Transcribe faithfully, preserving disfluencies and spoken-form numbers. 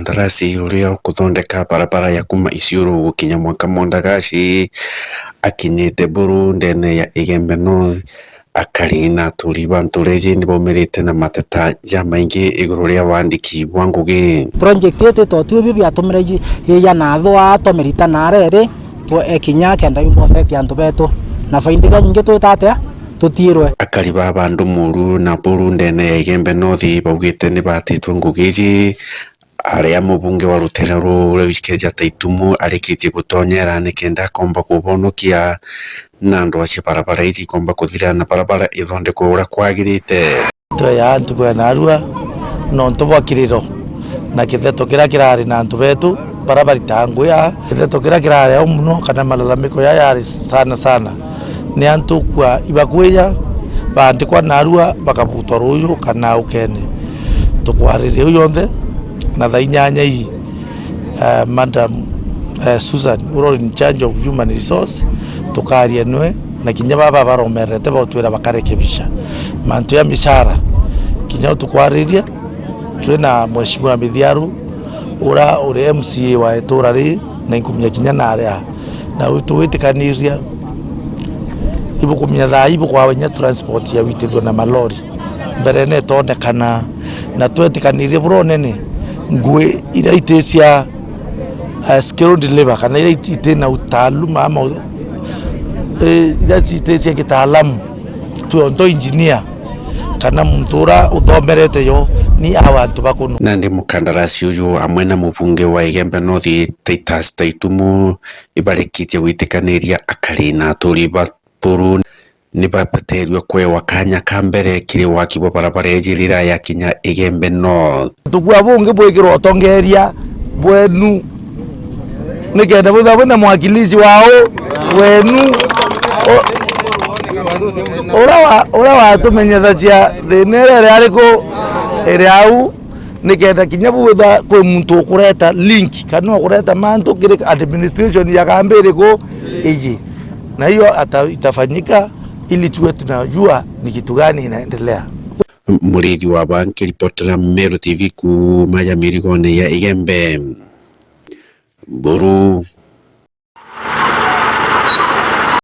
Mukandarasi uria ukuthondeka barabara ya kuma Isiolo gukinya mwanka Mondagashi akinyite Buru ndene ya Igembe North. Akari na aturi ba ntura iji ni baumirite na mateta jamaingi iguru ria wandiki bwa ngugi. Project ii ititotue biu biatumire ji-, yija na thua tomerita na areri, twe-, ekinya kenda yumbotethia antu betu. Na faida iria nyingi twita atia? Tutiirwe. Akari ba bandu Muru na Buru ndene ya Igembe North baugite ni batitwe ngugi iji aria mubunge wa rutere ruu uria wikirija ta itumu arikitie gutonyera nikenda akomba kubonokia na ndwaa cia barabara iji ikomba kuthira na barabara ithondekwe uria kwagirite. Tweyaa ntuku ya narua nontu bwa kiriro na kitheto kiria kirari na antu betu baria baritaga ngugi aa. Kitheto kiria kirari au muno kana malalamiko ya yari sana sana ni antu kwa ibakwija baandikwa narua bakabutwa ruuju kana ukene. Tukwariria u yonthe na thaa inyanya ii, eh, Madam, eh, Susan, uria uri in charge of human resource, tukaria nwe na kinya baba baromerete bautwira bakarekebisha mantu ya mishara. Kinya u tukwariria, twi na Mheshimiwa Mithiaru, uria uri M C A wa itura ri, na inkumenya kinya naria. Na u-, tugwitikaniria ibukumenya thaa ibukwagwa inya transport ya gwitithua na malori. Mbere netonekana, na twetikanirie buria unene ngugi iria iti cia, eh, skilled labor, kana iria iti, iti na utaaluma ama u-, eh, iria iti cia kitaalamu, tuonto engineer, kana muntu uria uthomerete yo ni awa antu bakunu. Nandi mukandarasi uju amwe na mubunge wa Igembe North Titus Taitumu ibarikitie gwitikaniria akari na aturi ba Buru ni babateerue kwewa kanya ka mbere kiri waki bwa barabara iji riria yakinya Igembe North. Tukua bungi bwikirwa utongeria bwenu nikenda bwithirwa bwina mwakilishi wao wenu u-, uria wa-, uria watumenyethagia thina iria iri ariku iri au. Nikenda kinya bwitha kwi muntu ukureta link kana ukureta mantu kiri administration ya kambi iriku iji, na hiyo ata-, itafanyika ili tuwe tunajua ni kitu gani inaendelea. Murithi wa ba nkiripotera Meru T V kuuma ya mirigone ya Igembe. Buru.